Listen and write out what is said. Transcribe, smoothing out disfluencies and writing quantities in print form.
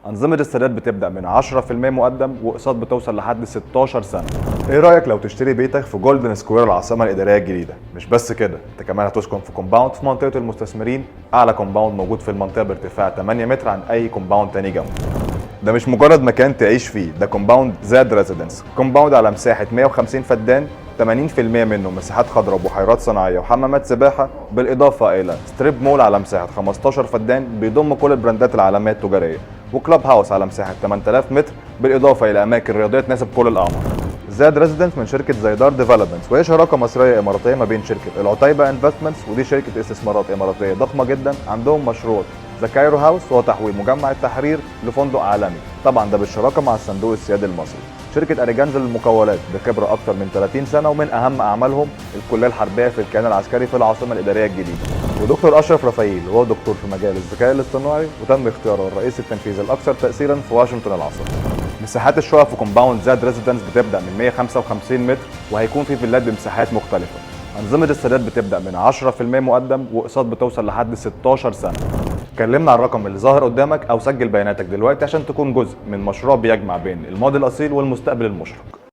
أنظمة السداد بتبدأ من 10% مقدم، وأقساط بتوصل لحد 16 سنة. ايه رأيك لو تشتري بيتك في جولدن سكوير العاصمة الإدارية الجديدة؟ مش بس كده، انت كمان هتسكن في compound في منطقة المستثمرين، أعلى compound موجود في المنطقة بارتفاع 8 متر عن أي compound تاني جنبه. ده مش مجرد مكان تعيش فيه، ده compound زاد ريزيدنس، compound على مساحة 150 فدان، 80% منه مساحات خضراء وبحيرات صناعية وحمامات سباحة، بالإضافة إلى strip mall على مساحة 15 فدان بيضم كل البراندات العالمية التجارية، و club house على مساحة 8000 متر، بالإضافة إلى أماكن رياضية تناسب كل الأعمار. زاد ريزيدنس من شركة زيدار ديفلوبمنتس، وهي شراكة مصرية إماراتية ما بين شركة العتيبة انفستمنتس، ودي شركة استثمارات إماراتية ضخمة جدا. عندهم مشروع ذا كايرو هاوس، وهو تحويل مجمع التحرير لفندق عالمي، طبعا ده بالشراكة مع الصندوق السيادي المصري. شركة أريجانزا للمقاولات بخبرة أكثر من 30 سنة، ومن أهم أعمالهم الكلية الحربية في الكيان العسكري في العاصمة الإدارية الجديدة. ودكتور أشرف رفايل، وهو دكتور في مجال الذكاء الاصطناعي، وتم اختياره الرئيس التنفيذي الأكثر تأثيرا في واشنطن العاصمة. مساحات الشقق في compound زاد ريزيدنس بتبدأ من 155 متر، وهيكون في فيلات بمساحات مختلفة. أنظمة السداد بتبدأ من 10% مقدم، وأقساط بتوصل لحد 16 سنة. كلمنا على الرقم اللي ظاهر قدامك أو سجل بياناتك دلوقتي عشان تكون جزء من مشروع بيجمع بين الماضي الأصيل والمستقبل المشرق.